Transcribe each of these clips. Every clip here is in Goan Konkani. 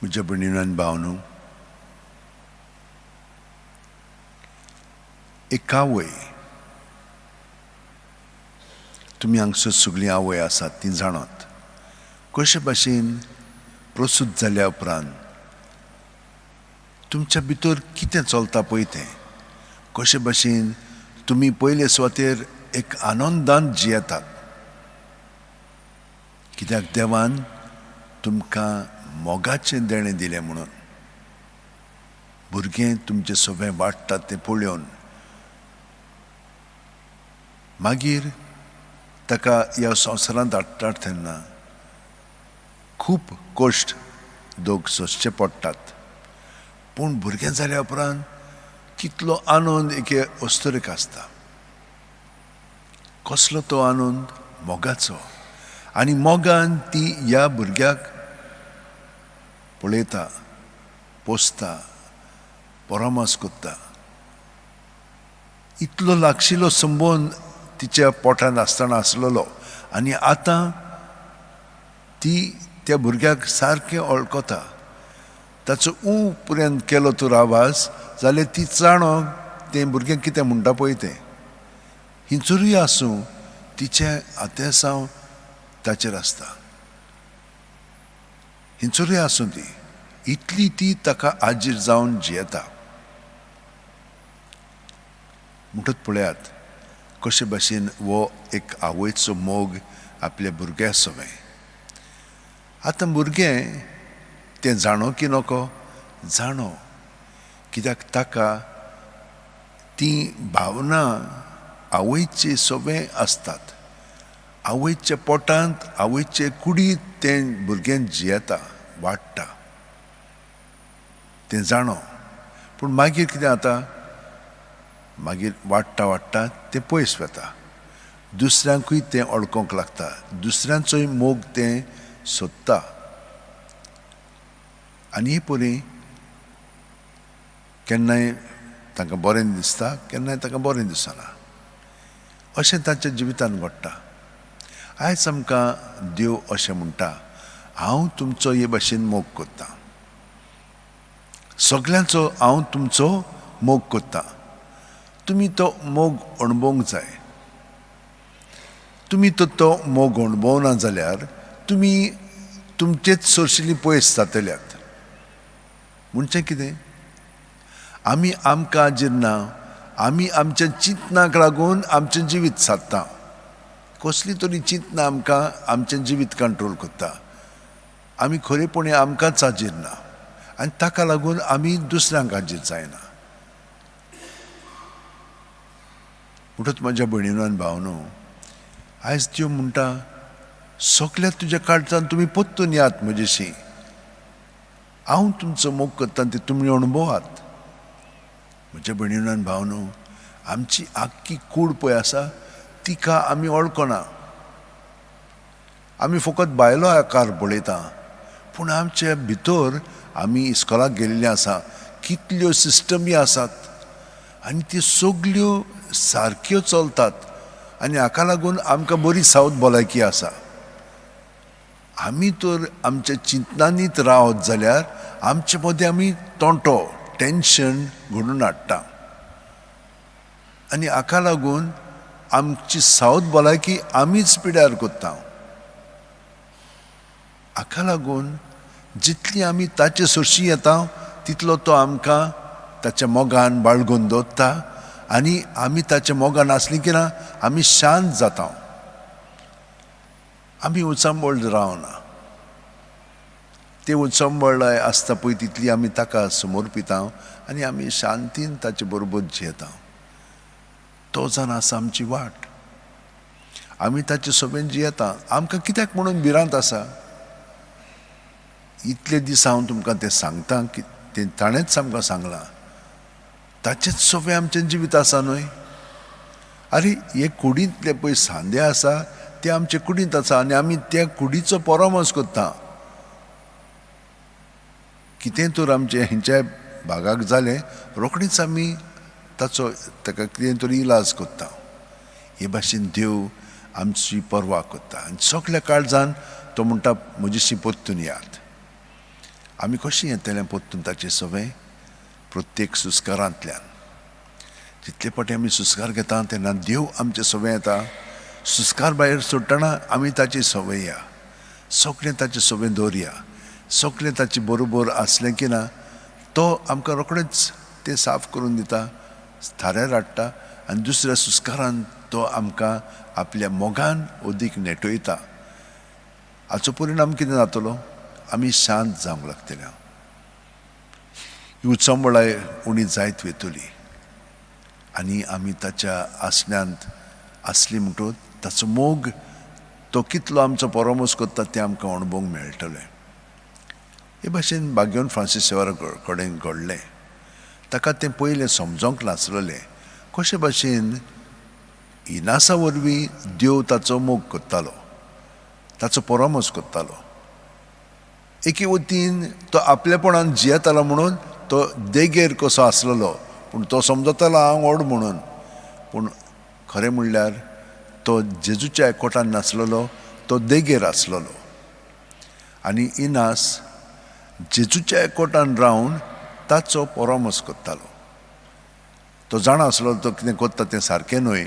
म्हज्या भयणीन आनी भावनो, एक आवय, तुमी हांगसर सगळीं आवय आसात ती जाणात, कशे भाशेन प्रसूत जाल्या उपरांत तुमच्या भितर कितें चलता पळय तें, कशे भाशेन तुमी पयले सुवातेर एक आनंदान जियेतात, कित्याक देवान तुमकां मोगाचें देणें दिलें म्हणून. भुरगें तुमचें सगळें वाडटा तें पळोवन मागीर ताका ह्या संवसारांत हाडटात तेन्ना खूब कश्ट दोग सोंसचे पडटात. पूण भुरगें जाल्या उपरांत कितलो आनंद एके अस्तुरेक आसता. कसलो तो आनंद? मोगाचो. आनी मोगान ती ह्या भुरग्याक पळयता, पोसता, परामर्श करता. इतलो लागशिल्लो संबंद तिच्या पोटांत आसतना आसलेलो आनी आतां ती त्या भुरग्याक सारकें वळखता. ताचो ऊ पर्यंत केलो तर आवाज जाल्यार ती जाणो तें भुरगें कितें म्हणटा पळय तें. हिंचुरूय आसूं तिचें आतेसांव ताचेर आसता. हिंचुरूय आसूं ती इतली ती ताका आजीर जावन जियेता. म्हणटच पळयात कशे भाशेन हो एक आवयचो मोग आपल्या भुरग्या सवें. आतां भुरगें तें जाणो की नको? जाणो. कित्याक ताका ती भावना आवयचे सवें आसतात. आवयच्या पोटांत आवयचे कुडीत तें भुरगें जियेता, वाडटा, तें जाणो. पूण मागीर कितें जाता, मागीर वाडटा वाडटा तें पयस वता. दुसऱ्यांकूय तें अडकोवंक लागता, दुसऱ्यांचोय मोग तें सोदता. आनी हे परी केन्नाय तांकां बरें दिसता, केन्नाय तांकां बरें दिसना. अशें तांच्या जिवितान घडटा. आयज आमकां देव अशें म्हणटा, हांव तुमचो हे भाशेन मोग करतां, सगल्यांचो हांव तुमचो मोग करतां. तुमी तो मोग अणभवंक जाय. तुमी तर तो मोग अणभवना जाल्यार तुमी तुमचेच सोरशिली पयस जातल्यात. म्हणचें कितें, आमी आमकां जिरना, आमी आमच्या चिंतनाक लागून आमचें जिवीत सादता. कसली तरी चिंतना आमकां आमचें जिवीत कंट्रोल करता. आमी खरेपणी आमकांच हाजीर ना आनी ताका लागून आमी दुसऱ्यांक हाजीर जायना. म्हणटच म्हज्या भयणीनो आनी भावनो, आयज त्यो म्हणटा सगल्या तुज्या काळजान तुमी परतून यात म्हजेशी, हांव तुमचो मोग करता ते तुमी अणभवात. म्हज्या भयणीनो आनी भावनो, आमची आख्खी कूड पळय आसा तिका आमी वळखना. आमी फकत भायलो आकार पळयता, पूण आमचे भितर आमी इस्कोलाक गेल्ले आसा, कितल्यो सिस्टमी आसात आनी त्यो सगल्यो सारक्यो चलतात आनी हाका लागून आमकां बरी सावध भलायकी आसा. आमी तर आमच्या चिंतनांनीत रावत जाल्यार आमचे मदें आमी तोंटो टेंशन घडून हाडटा आनी हाका लागून आमची सावध भलायकी आमीच पिड्यार करता. हाका लागून जितली आमी ताचे सरशी येता तितलो तो आमकां ताच्या मोगान बाळगून दवरता आनी आमी ताच्या मोगान आसली की ना आमी शांत जाता, आमी उचांबळ रावना. ते उचांबळाय आसता पळय तितली आमी ताका समर्पिता आनी आमी शांतीन ताचे बरोबर जियेता. तो जाण आसा आमची वाट, आमी ताचे सोबेन जियेता. आमकां कित्याक म्हणून भिरांत आसा? इतले दीस हांव तुमकां तें सांगता की तें ताणेंच आमकां सांगलां, ताचेंच सोबें आमचें जिवीत आसा न्हय. आरे हे कुडींतले पळय सांदे आसा ते आमचे कुडींत आसा आनी आमी त्या कुडीचो परामर्श करता. कितें तर आमचें हेंच्या भागाक जालें रोखडीच आमी ताचो ताका कितें तरी इलाज करता. हे भाशेन देव आमची पर्वा करता आनी सगल्या काळजान तो म्हणटा म्हजेशी परतून यात. आमी कशें येतलें परतून ताचे सवें? प्रत्येक सुस्कारांतल्यान. जितले फावटी आमी सुस्कार घेता तेन्ना देव आमचे सवें येता. सुस्कार भायर सोडटना आमी ताची सवें या, सगळें ताचे सवें दवरया. सगळें ताचे बरोबर आसलें की ना तो आमकां रोखडेंच तें साफ करून दिता, थाऱ्यार हाडटा आनी दुसऱ्या सुस्कारान तो आमकां आपल्या मोगान अदीक नेटयता. हाचो परिणाम कितें जातलो? आमी शांत जावंक लागतले, ही उचंबळाय उणी जायत वयतली आनी आमी ताच्या आसण्यांत आसली म्हणटकच ताचो मोग तो कितलो आमचो परामर्श करता तें आमकां अणभवूंक मेळटलें. हे भाशेन भाग्यवंत फ्रांसीस सेवारा कडेन घडलें. ताका तें पयलें समजोंक नासलें कशे भाशेन इनासा वरवीं देव ताचो मोग करतालो, ताचो परामर्श करतालो. एके वतीन तो आपलेपणान जियेतालो म्हणून तो देगेर कसो आसलेलो, पूण तो समजतालो हांव व्हड म्हणून. पूण खरें म्हणल्यार तो जेजूच्या एकवटान नासलेलो, तो देगेर आसलेलो. आनी इनास जेजूच्या एकवटान रावन ताचो परामर्श करतालो. तो जाणा आसलो तो कितें करता तें सारकें न्हय,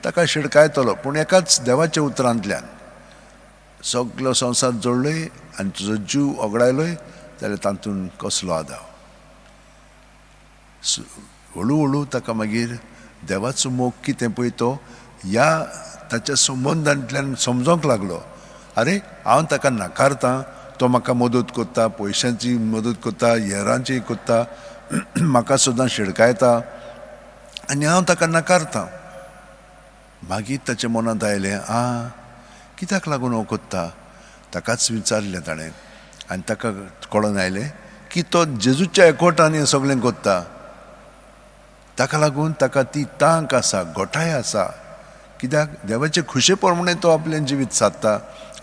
ताका शिडकायतलो, पूण एकाच देवाच्या उतरांतल्यान. सगलो संवसार जोडलोय आनी तुजो जीव ओगडायलोय जाल्यार तातूंत कसलो आदाव? हळू हळू ताका मागीर देवाचो मोग कितें पळय तो ह्या ताच्या संबंदांतल्यान समजोंक लागलो. आरे हांव ताका नाकारतां, तो म्हाका मदत करता, पयशांची मदत करता, हेरांची करता, म्हाका सुद्दां शिडकायता आनी हांव ताका नाकारतां. मागीर ताच्या मनांत आयलें, आं कित्याक लागून हो करता? ताकाच विचारलें ताणें आनी ताका कळोन आयलें की तो जेजूच्या एकवटान हें सगळें करता. ताका लागून ताका ती तांक आसा, गोठाय आसा. कित्याक देवाचे खुशे प्रमाणे तो आपलें जिवीत सादता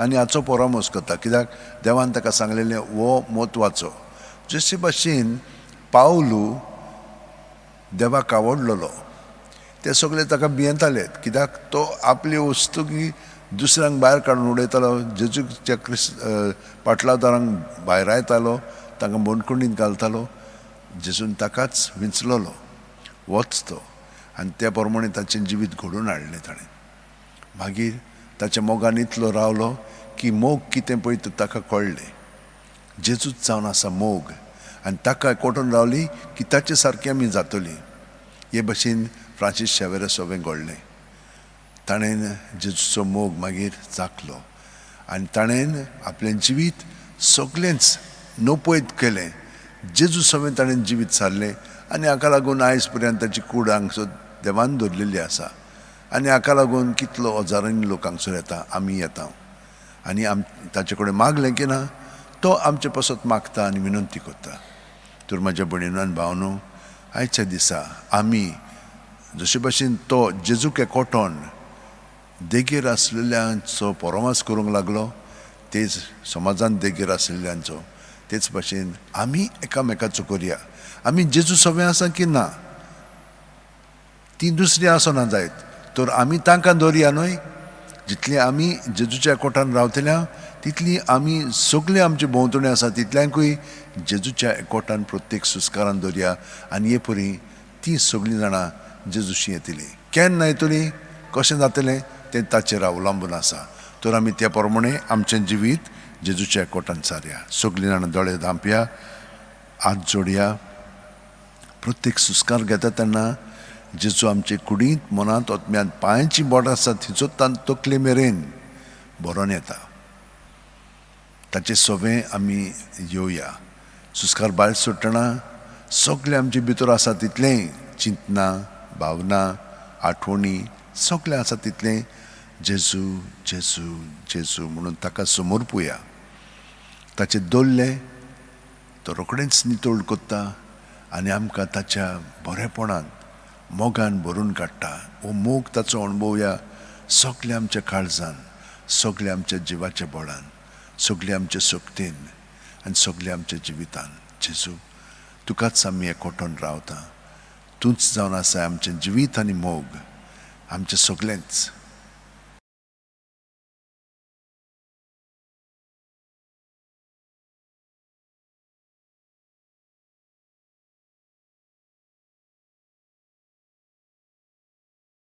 आनी हाचो परामर्श करता. कित्याक देवान ताका सांगलेलें हो म्हत्वाचो. जशे भाशेन पावलू देवाक आवडलेलो, ते सगळे ताका भियेताले. कित्याक तो आपली वस्तू की दुसऱ्यांक भायर काडून उडयतालो, जेजूच्या क्रिस्त पाटलादारांक भायरायतालो, तांकां बंदखणींत घालतालो. जेजून ताकाच विंचलेलो, वच तो, आनी त्या प्रमाणे ताचें जिवीत घडोवन हाडलें ताणें. मागीर ताच्या मोगान इतलो रावलो की मोग कितें पळय तो ताका कळ्ळें. जेजूच जावन आसा मोग आनी ताका कोटून रावली की ताचे सारकें आमी जातलीं. हे भाशेन फ्रांसीस शेवेरा सगळें घडलें. ताणें जेजूचो मोग मागीर चाखलो आनी ताणें आपलें जिवीत सगळेंच नपयत केलें. जेजू सवें ताणें जिवीत सारलें आनी हाका लागून आयज पर्यंत ताची कूड हांगसर देवान दवरलेली आसा आनी हाका लागून कितलो हजारांनी लोक हांगसर येता, आमी येता आनी ताचे कडेन मागलें की ना तो आमचे पासत मागता आनी विनंती करता. तर म्हाज्या भयणीनो आनी भावनो, आयच्या दिसा आमी जशे भाशेन तो जेजूक एकवटोन देगेर आसलेल्यांचो परामर्श करूंक लागलो, तेच समाजान देगेर आसलेल्यांचो, तेच भाशेन आमी एकामेकाचो करया. आमी जेजू सवें आसा की ना ती दुसरी आसना जायत, तर आमी तांकां दवरया न्हय. जितली आमी जेजूच्या एकवटान रावतल्या तितली आमी सगळीं आमची भोंवतणी आसा तितल्यांकूय जेजूच्या एकवटान प्रत्येक सुस्कारान दवरया आनी हे परी ती सगळीं जाणां जेजूशी येतली. केन्ना येतली, कशें जातलें तें ताचेर अवलंबून आसा. तर आमी त्या प्रमाणे आमचें जिवीत जेजूच्या एकवटान सारया. सगळीं जाणां दोळे धांपया, हात जोडया. प्रत्येक सुस्कार घेता तेन्ना जेजू आमचे कुडींत, मनांत, आत्म्यांत, पांयांची बोटां आसा थिंचो तकले मेरेन भरोन येता. ताचे सवें आमी येवया. सुस्कार भायर सोडटना सगळें आमचे भितर आसा तितलें चिंतना, भावना, आठवणी सगळें आसा तितलें जेजू जेजू जेजू म्हणून ताका समर्पुया. ताचे दवरलें तो रोखडेंच नितळ करता आनी आमकां ताच्या बरेपणान मोगान भरून काडटा. हो मोग ताचो अणभवया सगळ्या आमच्या काळजान, सगळ्या आमच्या जिवाच्या बळान, सगळ्या आमच्या शक्तीन आनी सगळ्या आमच्या जिवितान. जेजू तुकाच आमी एकवटून रावता. तूंच जावन आसा आमचें जिवीत आनी मोग, आमचें सगळेंच.